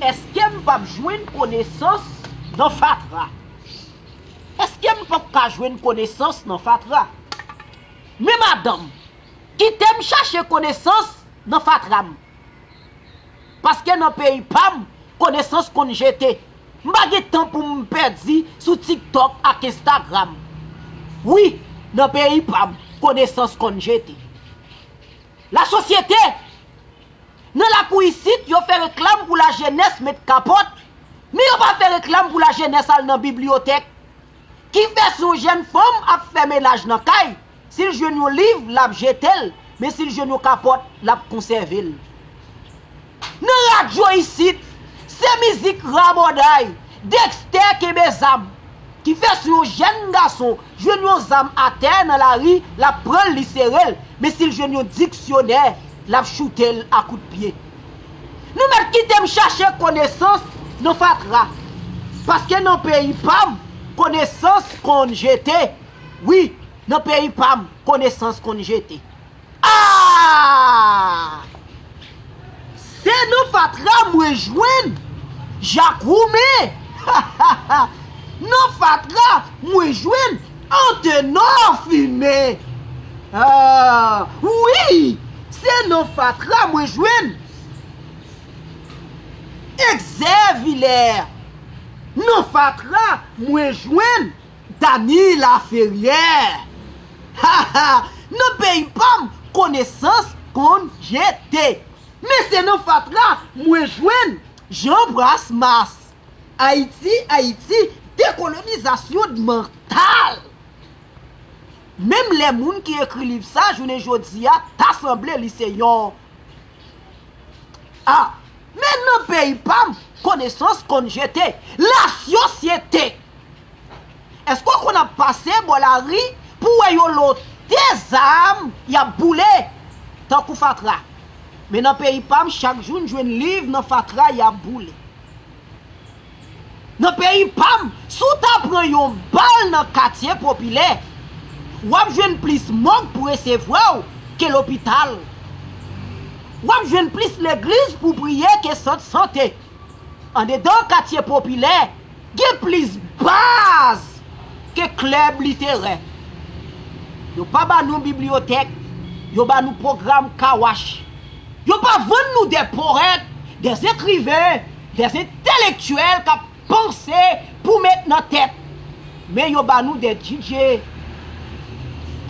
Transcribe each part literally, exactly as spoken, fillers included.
Èske m p ap jwenn konesans nan fatra? Èske m p ap ka jwenn konesans nan fatra? Men madanm, kite m chache konesans nan fatra m. Paske nan peyi pa m, konesans konn jete. M pa gen tan pou m pèdi sou TikTok ak Instagram. Wi, nan peyi pa m, konesans konn jete. Lasosyete! Nan lakou isit, yo fè reklam pou lajenès met kapòt, men yo pa fè reklam pou lajenès al nan bibliyotèk. Ki fè si yon jèn fanm ap fè menaj nan kay, si l jwenn yon liv, l ap jete l, men si l jwenn yon kapòt, l ap konsève l. Nan radyo isit, se mizik rabòday, Dexter kenbe zam. Ki fè si yon jèn gason jwenn yon zam atè nan lari, l ap pran l, li sere l, men si l jwenn yon diksyonè, l ap choute l a kout pye. Nou mèt kite m chache konesans nan fatra, paske nan peyi pa m, konesans konn jete. Wi, nan peyi pa m, konesans konn jete. Ah! Se nan fatra mwen jwenn Jak Woumen. Nan fatra mwen jwenn Antenò Fimen. Ah, wi, se nan fatra mwen jwenn Egzè Vilè. Nan fatra mwen jwenn Dany Laferrière. Ha, ha! Nan peyi pa m, konesans konn jete. Men se nan fatra mwen jwenn Jean Brasmas. Ayiti, Ayiti, dekolonizasyon mantal. Menm lè moun ki ekri liv sa, jounen jodi a, ta sanble li se yon Ah, men nan peyi pa m, konesans konn jete. Lasosyete! Èske w konn ap pase bò lari pou w wè yo lote zam y ap boule tankou fatra? Men nan peyi pa m, chak jou n jwenn liv nan fatra y ap boule. Nan peyi pa m, si w ta pran yon bal nan katye popilè, w ap jwenn plis mòg pou resevwa w ke lopital. W ap jwenn plis legliz pou priye ke sant sante. Andedan katye popilè, gen plis baz ke klèb literè. Yo pa ba nou bibliyotèk, yo ba nou pwogram kawach. Yo pa vann nou de powèt, de ekriven, de entelektyèl k ap panse pou met nan tèt. Men yo ba nou de DJ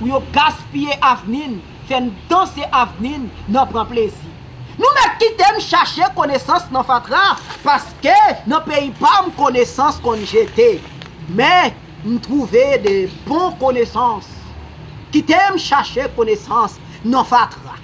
pou yo gaspiye avni n, fè n danse avni n nan pran plezi. Nou mèt kite m chache konesans nan fatra, paske nan peyi pa m konesans konn jete. Men, m twouve de bon konesans. Kite m chache konesans nan fatra.